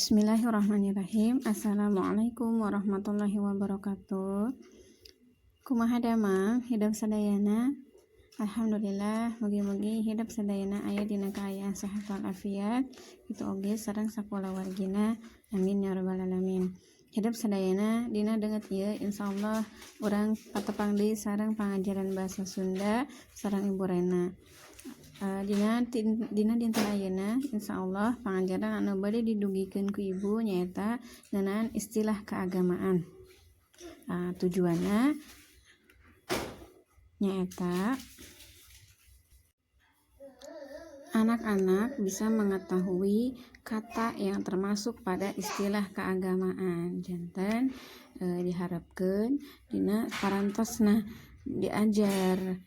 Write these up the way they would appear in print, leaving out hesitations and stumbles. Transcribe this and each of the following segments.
Bismillahirrahmanirrahim. Assalamualaikum warahmatullahi wabarakatuh. Kumaha damang hidep sadayana? Alhamdulillah, mugi-mugi hidep sadayana aya dina kaayaan sehat walafiat, kitu oge sareng sakulawargina. Amin ya rabbal alamin. Hidep sadayana, dina danget ieu insyaallah urang patepang deui sareng pangajaran bahasa Sunda sareng Ibu Rena. Dina dinten ayeuna, insyaallah pangajaran anu bade didugikeun ku Ibu nyaeta ngeunaan istilah keagamaan. Tujuanna nyaeta anak-anak bisa mengetahui kata yang termasuk pada istilah keagamaan. Janten diharapkeun dina parantosna diajar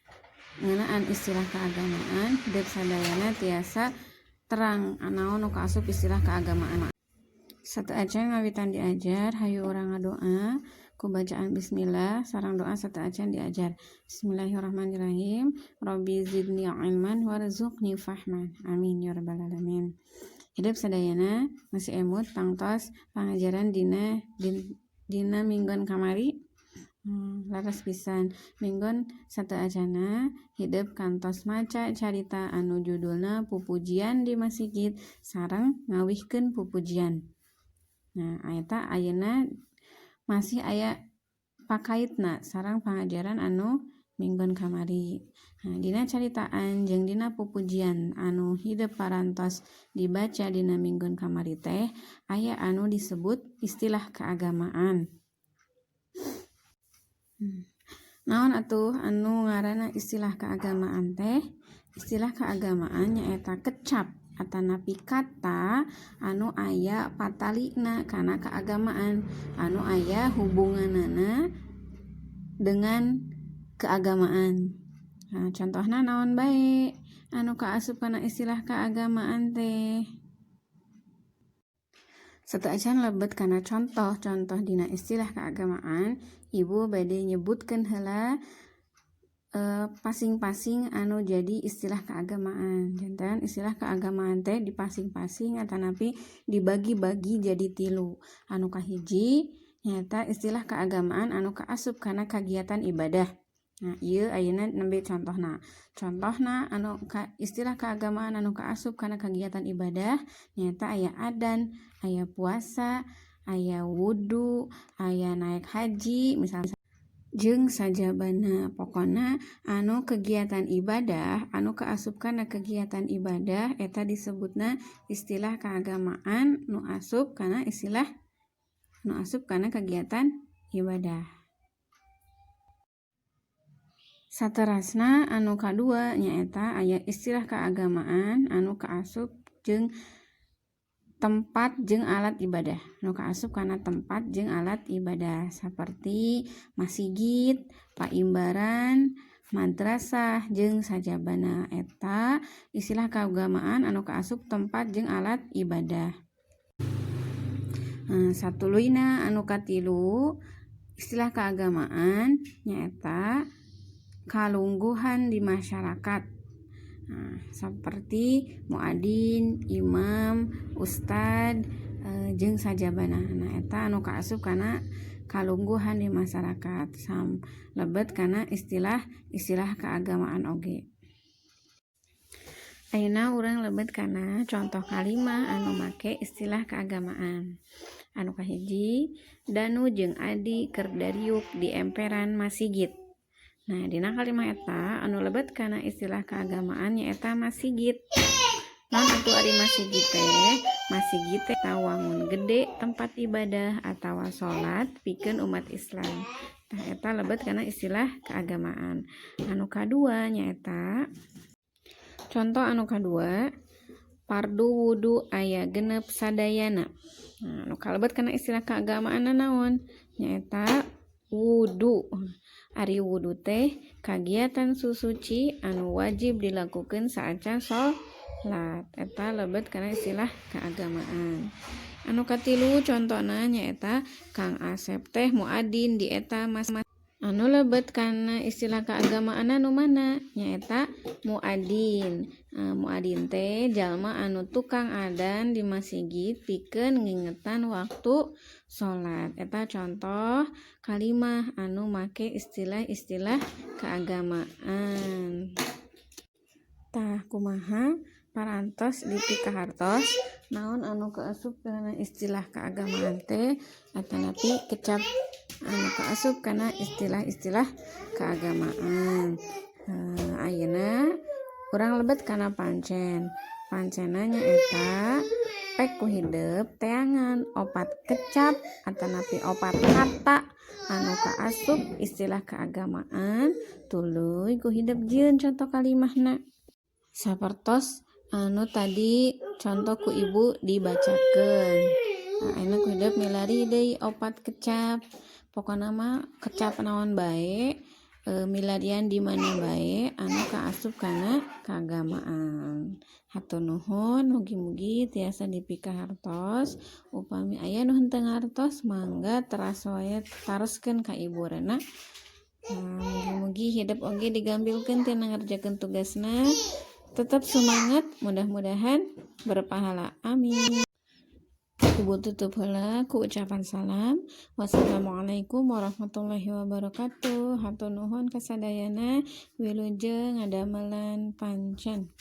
ngeunaan istilah keagamaan, hidep sadayana tiasa terang naon nu kaasup istilah keagamaan. Sateuacan ngawitan diajar, hayu urang ngadoa ku bacaan bismillah sareng doa sateuacan diajar. Bismillahirrahmanirrahim. Rabbi zidni ilman warzuqni fahman. Amin ya rabbal alamin. Hidep sadayana masih emut tangtos pangajaran dina minggon kamari? Leres pisan. Minggon sateuacanna hidep kantos maca carita anu judulna Pupujian di Masigit sareng Ngawihkeun Pupujian. Nah, eta ayeuna masih aya pakaitna sareng pangajaran anu minggon kamari. Nah, dina caritaan jeung dina pupujian anu hidep parantos dibaca dina minggon kamari teh aya anu disebut istilah keagamaan. Naon atuh anu ngaranna istilah keagamaan teh? Istilah keagamaan nyaeta kecap atanapi kata anu aya patalina kana keagamaan, anu aya hubunganana dengan keagamaan. Nah, contohna naon bae anu kaasup kana istilah keagamaan teh? Sateuacan lebet kana contoh-contoh dina istilah keagamaan, Ibu bade nyebutkeun heula pasing-pasing anu jadi istilah keagamaan. Janten istilah keagamaan teh dipasing-pasing atanapi dibagi-bagi jadi tilu. Anu kahiji nyaeta istilah keagamaan anu kaasup kana kagiatan ibadah. Nah, ieu ayeuna nembe contohna. Contohna anu istilah keagamaan anu kaasup kana kagiatan ibadah nyaeta aya adan, aya puasa, aya wudu, aya naek haji misalnya, jeung sajabana. Pokona anu kegiatan ibadah, anu kaasup kana kegiatan ibadah, eta disebutna istilah keagamaan nu asup kana istilah nu asup kana kegiatan ibadah. Saterasna anu kadua nyaeta aya istilah keagamaan anu kaasup jeung tempat jeung alat ibadah, nu kaasup kana tempat jeung alat ibadah saperti masigit, paimbaran, madrasah, jeung sajabana. Eta istilah keagamaan anu kaasup tempat jeung alat ibadah. Satuluyna anu katilu, istilah keagamaan nyaeta kalungguhan di masyarakat. Nah, seperti muadin, imam, ustad, jeung sajabana. Nah, eta anu kaasup kana kalungguhan di masyarakat sam lebet kana istilah istilah keagamaan oge. Ayeuna urang lebet kana contoh kalimah anu make istilah keagamaan. Anu kahiji, Danu jeung Adi keur dariuk di emperan masigit. Nah, dina kalimah eta anu lebet kana istilah keagamaan nyaeta masigit. Naon atuh ari masigit teh? Masigit teh wangun gede tempat ibadah atawa salat pikeun umat Islam. Tah, eta lebet kana istilah keagamaan. Anu kadua nyaeta contoh anu kadua, pardu wudu aya 6 sadayana. Nah, anu kalebet kana istilah keagamaan naon? Nyaeta wudu. Ari wudu teh kagiatan susuci anu wajib dilakukeun saacan salat. Eta lebet kana istilah keagamaan. Anu katilu, contona nyaeta Kang Asep teh muadin di eta mas. Anu lebet kana istilah keagamaan nu mana? Nyaeta muadin. Muadin teh jalma anu tukang adan di masjid pikeun ngingetan waktu salat. Eta contoh kalimah anu make istilah-istilah keagamaan. Tah, kumaha, parantos dipikahartos naon anu kaasup kana istilah keagamaan teh atanapi kecap anu kaasup kana istilah-istilah keagamaan? Ayeuna urang lebet kana pancen. Pancenna nyaeta pek ku hidep teangan opat kecap atanapi opat kata anu kaasup istilah keagamaan, tuluy ku hidep jieun contoh kalimahna sapertos anu tadi contoh ku ibu dibacakeun. Nah, ayeuna ku hidep milari deui opat kecap. Pokona mah kecap naon bae, milarian di mana bae anu kaasup kana kaagamaan. Hatur nuhun, mugi-mugi tiasa dipikahartos. Upami aya nu henteu ngartos, mangga teras wae taroskeun ka ibu rena. Nah, mugi-mugi hidep oge digambilkeun tina ngarjakeun tugasna. Tetap semangat, mudah-mudahan berpahala, amin. Ibu tutup heula ku ucapan salam. Wassalamualaikum warahmatullahi wabarakatuh. Hatur nuhun kasadayana, wilujeng ngadamelan pancen.